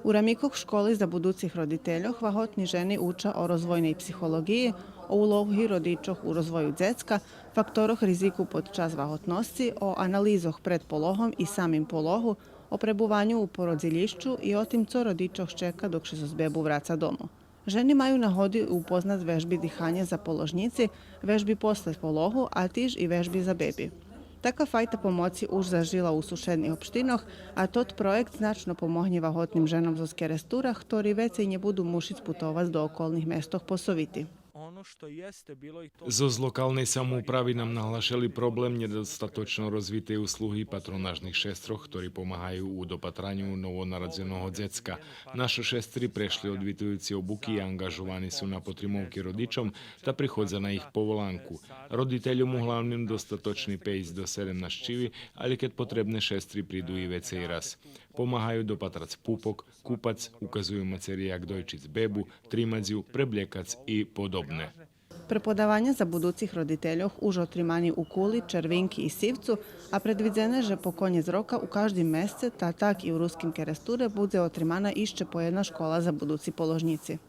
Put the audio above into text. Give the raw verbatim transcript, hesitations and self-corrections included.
У рамикох школи за будуцих родительох ваготни жени уча о розвойней психолоґиї, о улоги родичох у розвою дзецка, факторох ризику под час ваготносци, о анализох пред пологом и самим пологу, о пребуваню у породзилїщу и о тим цо родичох чека док ше зоз бебу враца дому. Жени маю нагоди упознац вежби диханя за положнїци, вежби после пологу, а тиж и вежби за беби. Така файта помоци уж зажила у сушедних општинох, а тот проєкт значно помогнє ваготним женом зоз Керестура, хтори вецей нє буду мушиц путовац до околних местох по совити. Зоз локалней самоуправи нам наглашели проблем нєдостаточно розвитей услуги патронажних шестрох, хтори помагаю у допатраню новонарадзеного дзецка. Нашо шестри прешли одвитуюци обуки и анґажовани су на потримовки родичом, та приходза на їх поволанку. Родительом углавним достаточни пейсц до седем нащиви, але кед потребне, шестри приду и вецей раз. Помагаю допатрац пупок, купац, указую мацери як дойчиц бебу, тримац ю, преблєкац и подобне. Преподаваня за будуцих родительох уж отримани у Кули, Червинки и Сивцу, а предвидзене же по конєц рока у каждим месце, та так и у Руским Керестуре, будзе отримана ище по єдна школа за будуци положнїци.